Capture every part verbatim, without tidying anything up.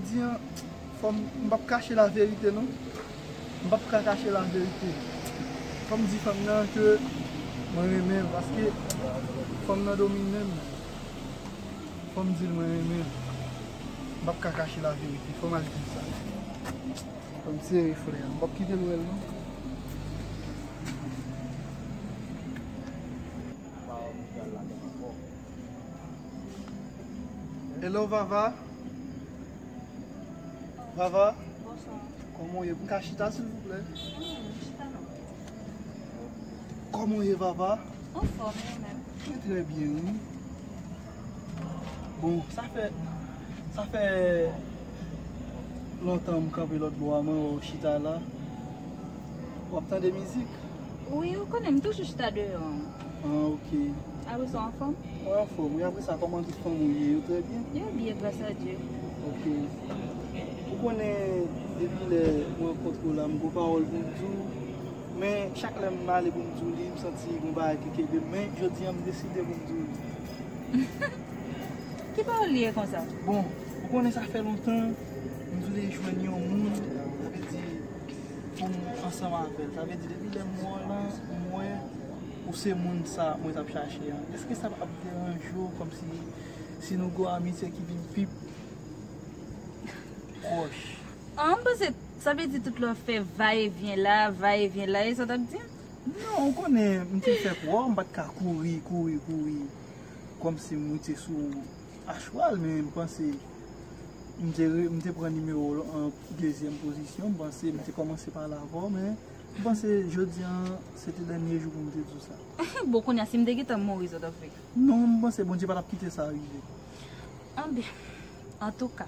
Di an, fò m, m p ap kache laverite non. M p ap ka kache laverite. Fò m di fanm nan ke mwen renmen l, paske fanm nan domine m. Fò m di l mwen renmen l. M p ap ka kache laverite. Fò m al di l sa. Fò m sere frè a. M p ap kite l wè l non. Hello, Vava. Vava. Bonswa. Kòman w ye? M ka chita, silvouplè? Wi, chita non. Kòman w ye, Vava? Anfòm, e ou menm? Mwen trè byen, wi. Bon, sa fè, sa fè lontan m kanpe lòt bò a, mwen wè w chita la. W ap tande mizik? Wi, ou konnen m toujou chita deyò. Ah, ok. Apre sa, w anfòm? Mwen anfòm, wi. Apre sa, kòman tout fanmi w ye? Yo trè byen? Yo byen, gras a Dye. Ok. Ou konnen, depi lè mwen rankontre w la, m gon pawòl pou m di w. Men, chak lè m ale pou m di w li, m santi gon bagay ki kenbe m. Men, jodi a, m deside pou m di w li. Ki pawòl li ye konsa? Bon, ou konnen sa fè lontan, m vle jwenn yon moun, sa vle di, pou m ansanm avè l. Sa vle di, depi lè m wè w la, m wè ou se moun sa mwen t ap chache an. Èske sa p ap deranje w kòmsi si nou gon amitye ki vin pi pwòch? An, m panse, sa vle di tout lè w fè va e vyen la, va e vyen la, e sa w t ap di? Non, ou konnen, m te fè pwòch, m pa t ka kouri, kouri, kouri, kòmsi m moute sou a chwal, men m panse, m te re-, m te pran nimewo w an dezyèm pozisyon, m panse, m te kòmanse pale avè w, men m panse jodi a, se te dènye jou pou m te di w sa. Bon, kounye a, si m te gentan mouri, sa w t ap fè? Non, m panse Bondye pa t ap kite sa rive. Anben, antouka,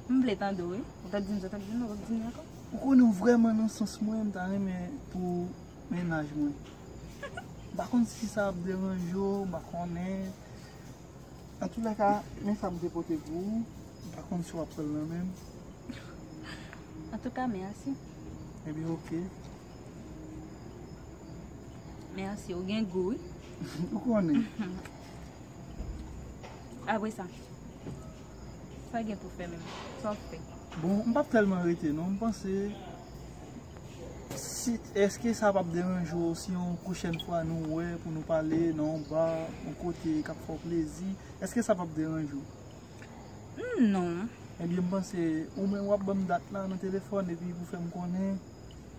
m vle tande w, wi. Ou t ap di m sa, w t ap di m, non, w ap di m ankò. Ou konnen w vrèman nan sans mwen, m ta renmen pou mennaj mwen. M pa konn si sa ap deranje w, m pa konnen. Antoulèka, men sa m te pote pou ou. M pa konn si w ap pran l nan men m. Antouka, mèsi. Ebyen, ok. Mèsi, ou gen gou, wi. Ou konnen. Apre sa, sa gen pou fè menm? Sa w fè? Bon, m p ap tèlman rete, non. M panse, si, èske sa p ap deranje w si yon pwochèn fwa nou wè pou nou pale nan yon ba, yon kote k ap fè w plezi? Èske sa p ap deranje w? Hmm, non. Ebyen, m panse, ou menm w ap ban m dat la nan telefòn, epi pou fè m konnen,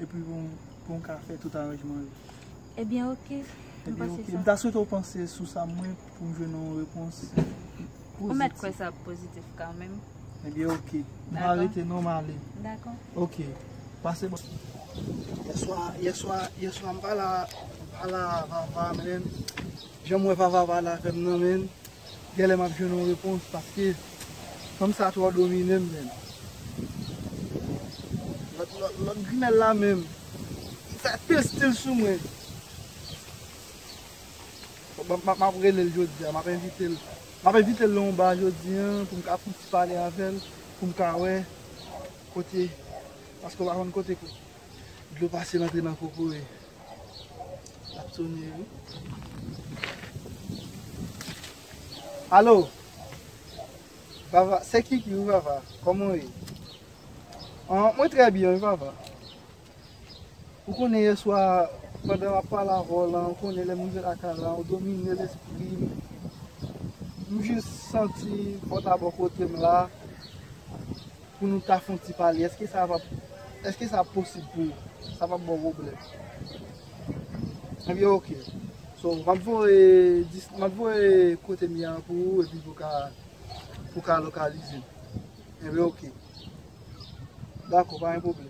epi pou, pou m ka fè tout aranjman yo. Ebyen, ok. M panse sa. Ebyen, ok. M ta swete w panse sou sa mwen pou m jwenn yon repons pozitif. Ou mèt kwè sa ap pozitif kanmenm. Ebyen, ok. M pa rete non, m ale. Dakò. Ok. Pase bon. Yèswa, yèswa, yèswa, m pale a, m pale a Vava, men jan m wè Vava pale avè m nan, men. Genlè m ap jwenn yon repons paske fanm sa twò domine m, menm. Lòt, lòt, lòt grimèl la menm, li fè pil stil sou mwen. M ap, m ap, m ap rele l jodi a, m ap envite l. M ap envite l nan yon ba jodi a pou m ka fè yon ti pale avè l, pou m ka wè kote, paske w pa konn kote dlo pase l antre nan kokoye. L ap sone, wi. Alo? Vava, se Kiki, wi, Vava. Kòman w ye? An, mwen trè byen, wi, Vava. Ou konnen yèswa, pandan m ap pale avè w lan, ou konnen lè m rive lakay la, ou domine lespri m. M jis santi fò w ta bò kote m la. Pou nou ta fè yon ti pale. Èske sa p ap, èske sa ap posib pou ou? Sa p ap ba w pwoblèm? Ebyen, ok. So, m ap voye dis-, m ap voye kote m ye a pou ou, epi pou ka, pou ka lokalize m. Ebyen, ok. Dakò, pa gen pwoblèm.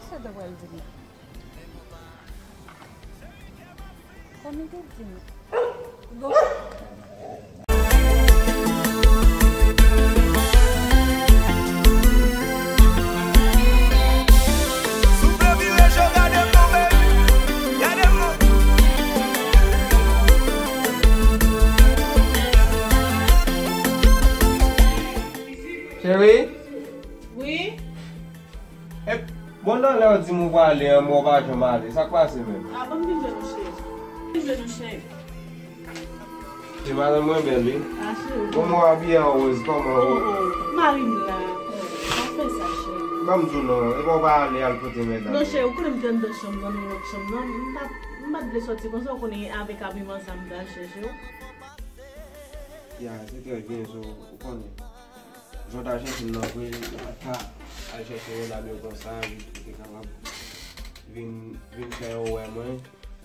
Sa ta pral di m? Sa m te di m? Souple vire cho, gade m non, baby. Gade m non. Cheri? Wi? Ou di m ou prale an, men w pa janm ale. Sa k pase menm? A, ban m vin jwenn ou, cheri. Vin jwenn ou, cheri. Se madanm mwen bèl, wi. A, cheri. Bon, mwen abiye an woz, kòman ou? Oh, oh, mari m la. Pa fè sa, cheri. Ban m di w non, e bon, w pa ale al kote medam. Non, cheri, ou konnen m te anndan chanm nan, nan lòt chanm nan. M pa, m pa t vle sòti konsa, ou konnen avèk abiman sa m t al chèche w. Ya, se trè byen, so, ou konnen. Jan w t al chèche m nan vre, m pa t ka al chèche medam yo konsa, jis pou te kapab vin, vin fè yo wè mwen.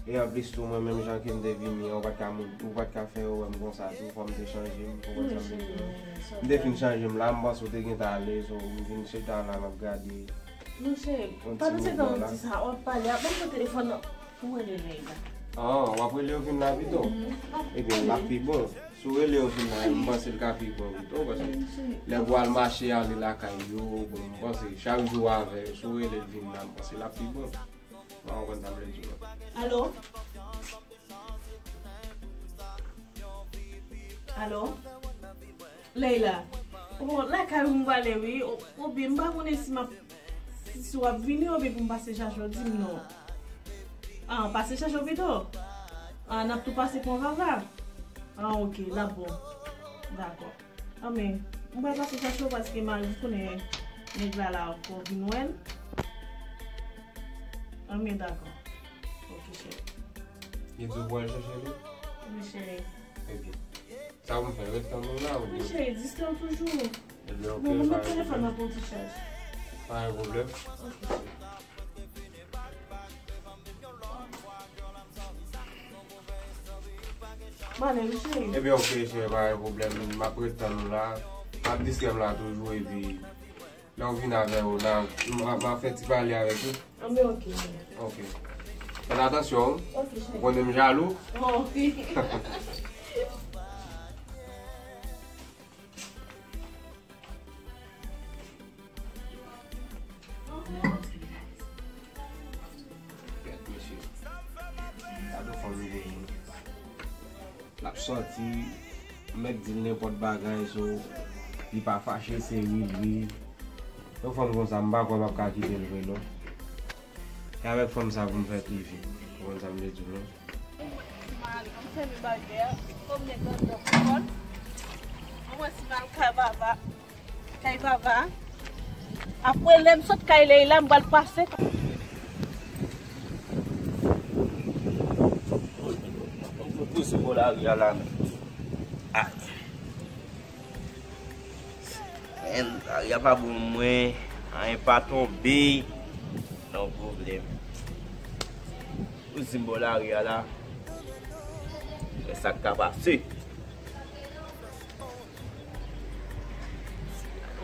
E anplis tou, mwen menm jan ke m te vini an, ou pa t ka mont-, ou pa t ka fè yo wè m konsa tou, fò m te chanje m, ou konprann sa m vle di w. M te fin chanje m la, m panse w te gentan ale, so m vin chita la, m ap gade. Monchè, pandan se tan ou di sa, w ap pale, ap ban m nan telefòn nan pou w rele nèg la. Ah, w ap rele yo vin la pito? Ebyen, l ap pi bon. Si w rele yo vin la, m panse l ka pi bon pito, paske lè pou al mache ale lakay yo, bon, m panse chak jou avè yo, si w rele l vin la, m panse l ap pi bon. Mwen konprann sa m vle di w. Alo? Alo? Leila? Oh, lakay ou m prale wi. O, oubyen m pa konnen si m ap, si, si w ap vini oubyen pou m pase chache w, di m non. Ah, pase chache w pito? Ah, n ap tou pase pran vava? Ah, ok, l ap bon. Dakò. Anben, m pral pase chache w paske mari m konnen nèg la la fò w vin wè l. Anben, dakò. Ok, cheri. Li di w pou al chache li? Wi, cheri. Ebyen, sa pou m fè, ret tann ou la oubyen? Wi, cheri, distan toujou. Ebyen, ok, non, mwen pa gen pwoblèm. Telefòn nan pou ti chaj. Pa gen pwoblèm. Ok, cheri. Mwen ale wi, cheri. Ebyen, ok, cheri, pa gen pwoblèm. M ap ret tann ou la. M ap distrè m la toujou, epi lè w vin avè yo la, m a, m a fè ti pale avèk yo. Anben, ok. Ok. Fè atansyon, wi. Ok, cheri. Ou konnen m jalou. Oh, wi. Kèt, mesye. Gade fanm li genyen. L ap sòti, m mèt di l nenpòt bagay, so, li pa fache, se wi, wi. Yon fanm konsa, m pa kwè m ap ka kite l vre, non. E avèk fanm sa pou m fè pi vit. Ou konn sa m vle di w, non? Mwen ale, mwen fèmen baryè a. Fò m nèk anndan pou kò l. Mwen si m al kay vava. Kay vava. Apre lè m sot kay Leila, m pral pase. Mwen pouse bò lari a la, men. Ay. Men, lari a pa bon mwen. Anyen pa tonbe. Non pwoblèm. Ou di m bò lari a la. Men sa k ka pase.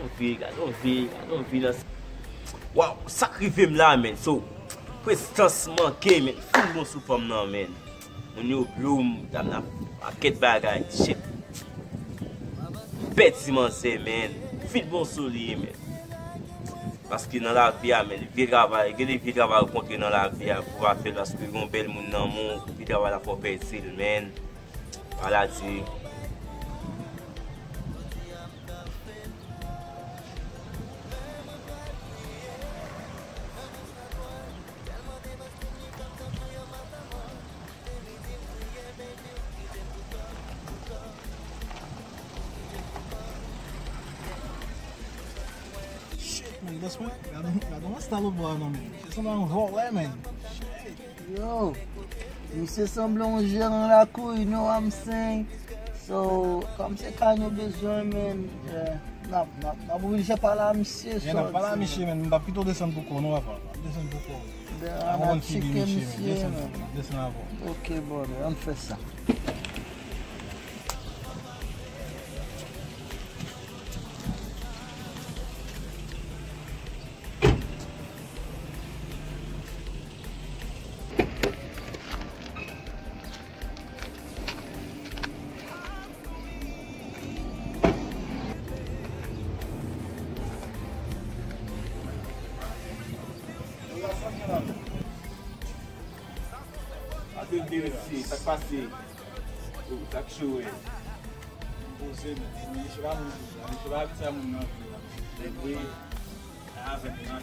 Gade yon vi, gade yon vi, gade yon vi nan. Waw, sa k rive m la, men. So, prezistans manke, men. Fin bon sou fanm nan, men. Moun yo blow m, dam nan pakèt bagay, shit. Pèdi manzè, men. Fin bon sou li, men. Paske nan lavi a, men, vye travay, gen de vye travay ou kontre nan lavi a pou w pa fè l, paske gen yon bèl moun nan men w, vye travay la fò w pèdi l, men. Maladi. Shit, man, bòs mwen, gade, gade yon style ou bò a non, men. Se sanble yon vòlè, man. Shit. Yo, misye sanble yon jeran lakou, you know what I'm saying? So, kòm se kay nou bezwen, man, eh, n ap, n ap, n ap oblije pale a misye. Yeah, n ap pale a misye, man. M p ap kite w desann pou kò w, non, papa. M ap desann pou kò w. N ap cheke misye, man. Desann avè w. Ok, brother, ann fè sa. Ate l te resi, sa k pase? Ou, sa k cho, wi. M poze, men. Misye pa moun konsa. Misye pa abitye a moun nan vi a. Li dwe avè m nan.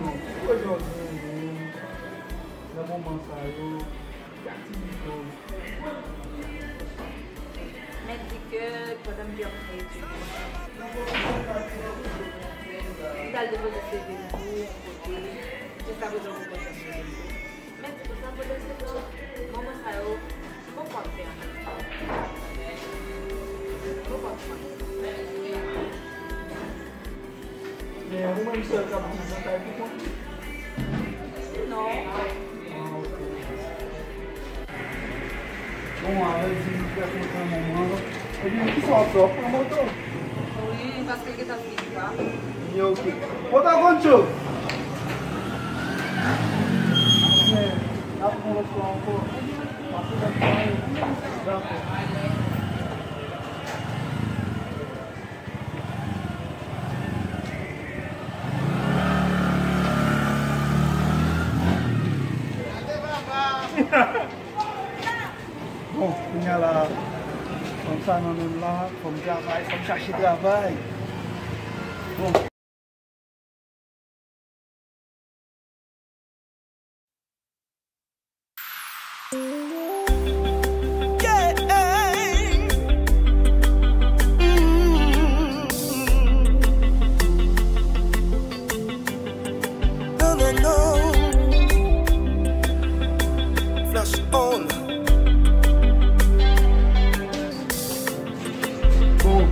nou, ki pwojè w gen menm nan moman sa yo? Ki aktivite w? Mèt di ke pandan m te ap fè etid mwen, m t al depoze C V m tou yon kote, jiskaprezan m poko janm rive. Mèt di ke sa pwodui se pou moman sa yo, m poko ap fè anyen. M poko ap fè anyen. Men ou menm sèl k ap viv nan kay pou kont ou? Non. Ah, ok. Bon, avè di nou fè kontan manman. Ebyen, kisa w ap fè? W ap pran moto? Wi, paske l gentan fini pa. Ebyen, ok. Pòtagoncho! Ebyen, n ap pran lòt fwa ankò. Paske lòt fwa, dakò. Bon, kounye a la, fò m sa nan menm la, fò m travay, fò m chache travay. Bon. Flash on. Bon,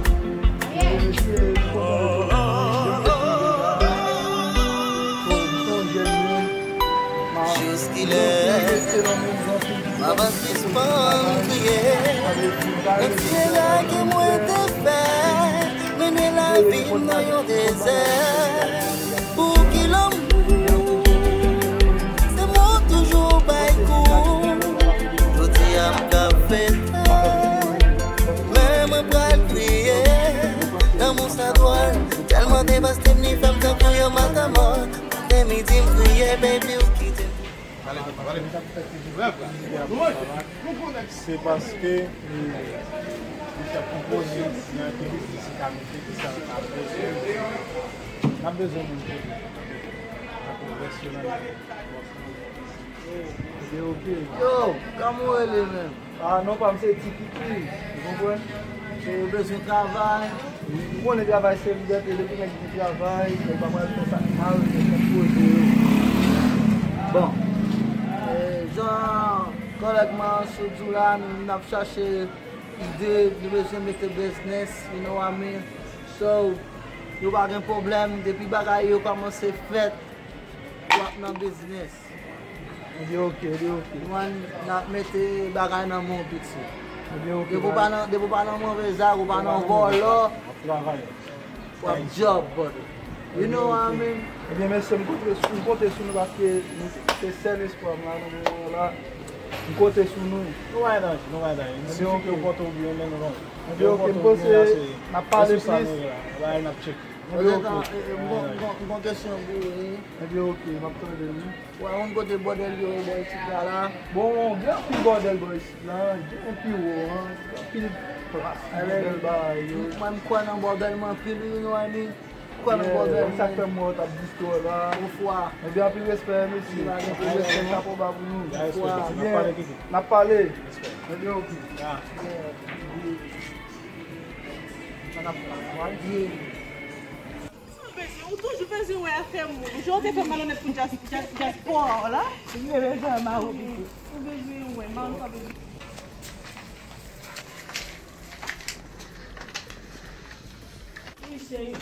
mesye, jiskilè m ap sispann kriye? Nan ti erè ke mwen te fè, mennen lavi m nan yon dezè. Pouki lanmou se mwen toujou bay kou? Jodi a m ka fete, men mwen pral kriye. Lanmou sa dwòl, tèlman devaste m, li fè m tankou yon matamò. Maten, midi, m kriye, baby, ou kite m. Se paske li fè konpoze nan ki biznis li ka mete, ki sa l ka poze. N ap bezwen moun pou nou. Yo, kòman w rele menm? Ah, non pa m se Tiki Kriz, ou konprann? So, ou bezwen travay? Wi, ou konnen travay se libète, depi nèg di travay, nèg pa pral fè sa k mal, nèg konpoze yo. Bon, eh, jan kòlèg mwen sot di w la, nou, n ap chache ide, nou bezwen mete biznis, you know what I mean? So, yo pa gen pwoblèm, depi bagay yo kòmanse fèt, w ap nan biznis. Ebyen, ok, ebyen, ok. Mwen, n ap mete bagay nan men w tout swit. Ebyen, ok. Depi w pa nan, depi w pa nan move zak, ou pa nan vòlò, w ap travay. W ap job, brother. You know what I mean? Ebyen, mesye, m konte sou, m konte sou nou paske nou se, se sèl espwa m la nan moman an la. M konte sou nou. Nou pa nan, nou pa nan. Si yo pote w byen, men nou. Ebyen, ok, m panse n ap pale plis. Bagay n ap tcheke. Ebyen, ok. M gon, m gon, m gon kesyon pou ou, wi. Ebyen, ok, m ap tande, wi. Ou wè yon kote bòdèl yo bò isit la, la? Bon, gen anpil bòdèl bò isit la, gen anpil wo, an, gen anpil plas pou bòdèl bagay yo. Mwen, m kwè nan bòdèl mwen anpil, wi, nou wè ni. M kwè nan bòdèl mwen. Sa k fè m wè w t ap distwè la. Ofwa. Ebyen, anpil respè, mesye. Anpil respè, chapo ba pou nou. Ofwa. Ebyen, n ap pale. Ebyen, ok. Yeah. Sa n ap fè la, nou pral di. Ou bezwen, ou toujou bezwen wè afè moun. Jan w te fè malonèt pou dyas-, dyas-, dyaspora w la. Ou bezwen wè mari w pito. Ou bezwen wè mari w pa bezwen. Wi, cheri.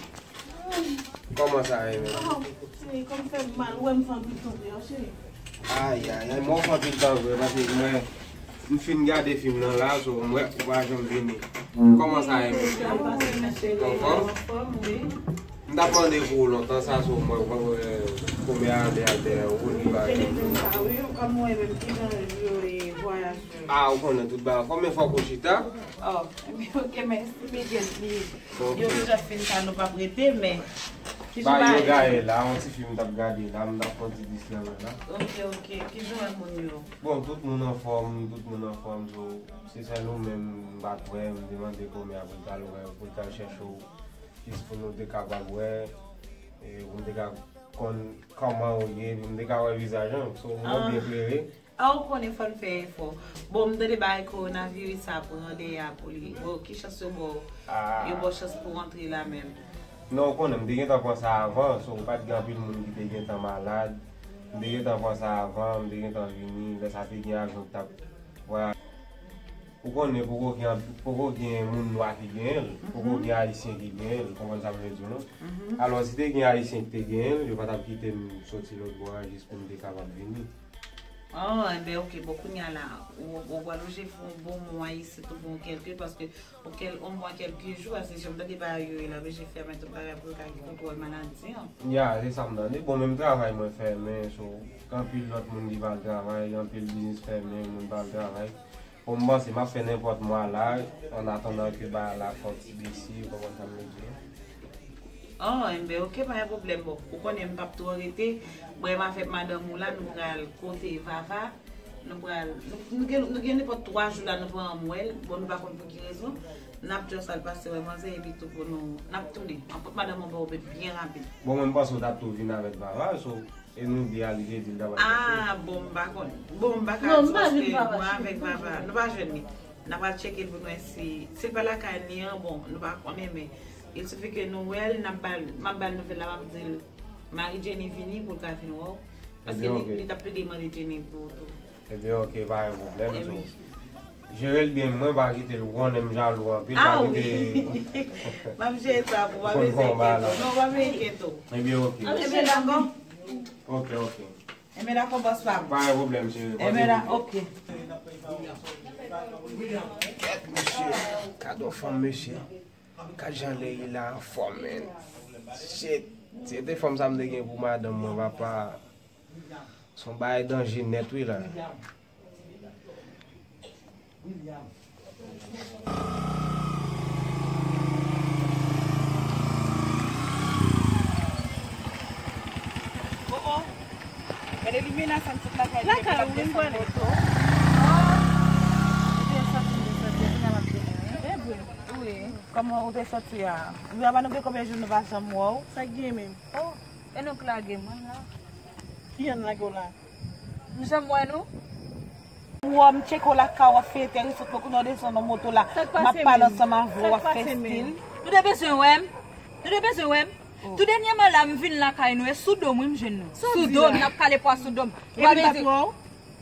Kòman sa ye, menm? Oh, cheri, kòm fè m mal, ou wè m fè anpil tan deyò, cheri. Ayayay, mwen fè anpil tan vre, paske mwen, m fin gade fim nan la, so, m wè ou pa janm vini. Kòman sa ye, menm? Anfòm? M t ap mande pou ou lontan sa, so, m wè, w wè, kòmè a atè, atè, ou li pa. Ah, ou konnen tout bagay. Konbyen fwa w chita? Oh, ok, mèsi, Miguel. Yo deja fin sa, nou p ap rete, men. Ba yo gaye la, yon ti fim m t ap gade la, m t ap pran ti dis nan men la. Ok, ok. Kijan moun yo? Bon, tout moun anfòm, tout moun anfòm, so, se sèl ou menm m pa t wè, m te mande kòmè a pou l t al wè, pou l t al chèche w, jis pou nou te kapab wè, e, pou m te ka konn kòman ou ye, pou m te ka wè vizaj an, so, mwen byen klere. A, ou konnen fò n fè efò. Bon, m tande bagay kowonaviris sa pran dèyè a pou li. Bon, ki chans yo ba w? Yo ba w chans pou w antre la menm? Non, ou konnen, m te gentan pran sa avan, so, pa t gen anpil moun ki te gentan malad. M te gentan pran sa avan, m te gentan vini, lè sa te gen avyon ki t ap vwayaje. Ou konnen poko gen, poko gen moun nwa ki genyen l, poko gen ayisyen ki genyen l, ou konprann sa m vle di w, non? Alò, si te gen ayisyen ki te genyen l, yo pa t ap kite m soti lòt bò a jis pou m te kapab vini. Oh, enben, ok, bon, kounye a la, ou, ou pral oblije fè yon bon mwa isit, ou bon kèlke, paske, ok, yon mwa kèlke jou, paske jan m tande bagay yo ye la, oblije fèmen tout bagay pou yo ka gen kontwòl maladi an. Ya, se sa m tande. Bon, menm travay mwen fèmen, so, anpil lòt moun ki pral travay, anpil biznis fèmen, moun pral travay. Bon, m panse m ap fè nenpòt mwa la, an atandan ke bagay la fòk ti bese, ou konprann sa m vle di a? Oh, enben, ok, pa gen pwoblèm, bon. Ou konnen m p ap twò rete. Bon, m avèk madanm ou la, nou pral kote Vava. Nou pral, nou, nou gen, nou gen nenpòt twa jou la, nou pa janm wè l. Bon, nou pa konn pou ki rezon. N ap just al pase wè manzè, epi tou pou nou, n ap tounen. Anpòt madanm ou ba w byen rapid. Bon, mwen m panse w t ap tou vin avèk Vava, so, e nou de a li te di l t ap al chèche. Ah, bon, m pa konn. Bon, m pa ka di paske mwen avèk Vava, nou pa jwenn li. N a pral tcheke l pou n wè si, si l pa lakay li an, bon, nou pa konnen, men il suffit ke nou wè l, n ap ba l, m ap ba l nouvèl la, m ap di l, Marie Jenny vini pou l ka vin wè w. Paske li, li t ap plede mande Jenny pou tou. Ebyen, ok, pa gen pwoblèm, so. Jere l byen, mwen pa kite l, ou konnen m jalou anpil, pa kite. M ap jere sa pou w, pa bezwen enkyete w. Non, pa bezwen enkyete w. Ebyen, ok. Ebyen, dakò. Ok, ok. Ebyen, dakò, bòs pa m. Pa gen pwoblèm, cheri. Ebyen, ok. Kèt, mesye. Gad yon fanm, mesye. Gad jan lè ye la anfòm, man. Shit. Si se te fanm sa m te gen pou madanm mwen, papa. Se yon bagay danje nèt, wi, la. Oh, oh. Gade limyè la, sa m sot lakay. Lakay ou, m konnen. Ou te sòti, m te sòti, kounye a m ap vini, wi. E vre? Wi. Kòman ou te sòti a? Wi, apa nou gen konbyen jou nou pa janm wè w? Sa k gen menm? Oh, e nou k lage mwen la. Ki jan n lage w la? M janm wè nou. Wè, m tcheke w lakay w ap fete, ri sot mwen kounye a w desann nan moto la. M ap pale ansanm avè w, w ap fè stil. Nou te bezwen wè m? Nou te bezwen wè m? Tou dènyèman la, m vin lakay nou, e sou do m, wi, m jwenn nou. Sou do m, n ap kale pwa sou do m. Ou pa bezwen.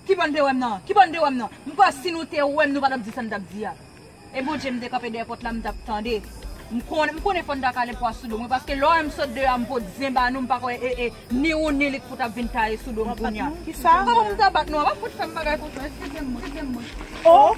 Ki bò n te wè m nan? Ki bò n te wè m nan? M kwè si nou te wè m, nou pa t ap di sa n t ap di a. E Bondye m te kanpe dèyè pòt la, m t ap tande. M konnen, m konnen fò n ta kale pwa sou do mwen, paske lè w wè m sot deyò a, m pot zen ba nou, m pa kwè, e, e, ni ou ni li k pou t ap vin taye sou do m kounye a. Kisa? Kòman m ta bat nou? A pa fout fè m bagay konsa, eskize m, eskize m. Oh!